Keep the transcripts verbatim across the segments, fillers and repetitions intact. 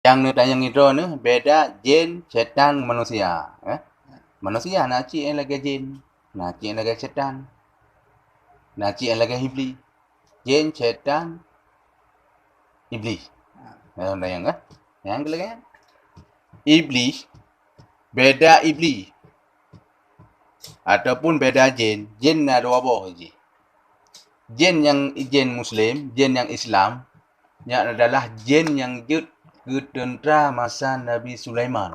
Nyang neutanyong droeneuh beda jén, syaitan, manusia, eh? Manusia na cit nyang lagèe jén, na cit nyang lagèe syaitan, na cit nyang lagèe iblih. Jén, syaitan, iblih. Nah, tanyong, eh? Nyang lagèe nyan. Iblih, beda iblih ataupun beda jén. Jén na dua boh jih. Jén nyang, jén Muslim, jén nyang Islam, nyan adalah jén nyang jeuet keu teuntra masa Nabi Sulaiman.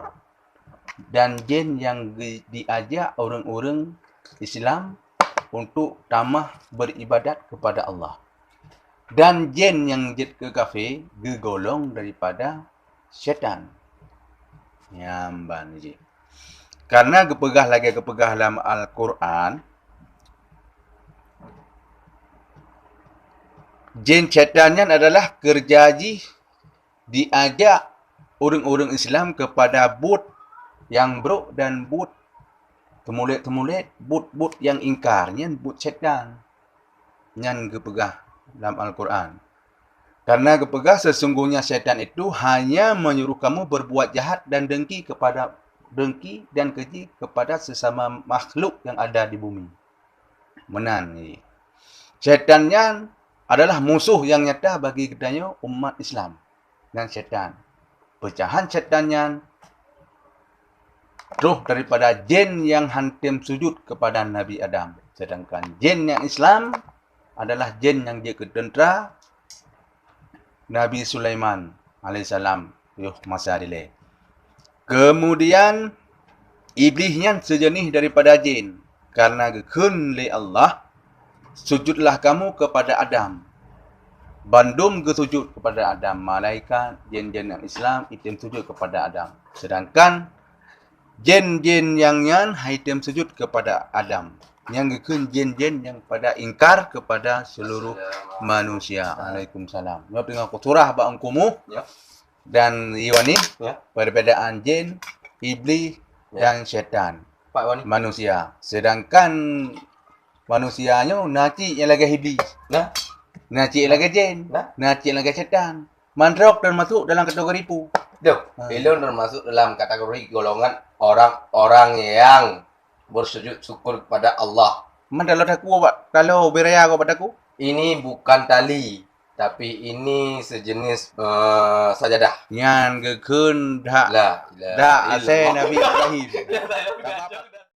Dan jén nyang ge-, diajak ureueng-ureueng Islam untuk tamah beribadat kepada Allah. Dan jén nyang jeuet keu kafé geugolong daripada syaitan. Nyan ban jih. Karena geupeugah lagèe geupeugah lam Al-Quran, jén syaitan nyan adalah keureuja jih diajak ureueng-ureueng Islam keupada buet nyang brok dan buet teumulet-teumulet, buet-buet nyang ingkar, nyan buet syaitan. Nyan geupeugah lam Al-Quran. Karena geupeugah, "Sesungguhnya syaitan itu hanya menyuruh kamu berbuat jahat dan dengki kepada, dengki dan keji kepada sesama makhluk yang ada di bumi." Meunan jih. Syaitan nyan adalah musoh nyang nyata bagi geutanyoe umat Islam. Nyan syaitan. Peucahan syaitan nyan troh daripada jén nyang han tem sujud kepada Nabi Adam. Sedangkan jén nyang Islam adalah jén nyang jeuet keu teuntra Nabi Sulaiman alaihissalam yoh masa dilèe. Kemudian, iblih nyan sejenis daripada jén, karena geukheun lé Allah, "Sujudlah kamu kepada Adam." Bandum geusujud kepada Adam, malaikat, jén-jén nyang Islam, item sujud kepada Adam. Sedangkan jén-jén nyang nyan han item sujud kepada Adam. Nyang geukheun jén-jén nyang pada ingkar kepada seluruh manusia. Waalaikumsalam. Nyoe teungoh kusurah bak Ungku Muh. Ya. Dan Iwani, ya, perbedaan jin, iblis, ya, dan syaitan, Pak Iwani, manusia. Sedangkan manusia nyoe na cit nyang lagèe iblis. Nah. Na cit lagèe jin. Nah. Na cit lagèe syaitan. Mandrok termasuk dalam kategori pu. Duh, ha. Ilôn termasuk dalam kategori golongan orang-orang yang bersujud syukur kepada Allah. Man talo takue bak, talo ubé raya ko bak takue? Ini bukan tali, tapi ini sejenis, eh, sajadah. Nyan geukheun dak, la ilaha illallah, dak asai Nabi Ibrahim.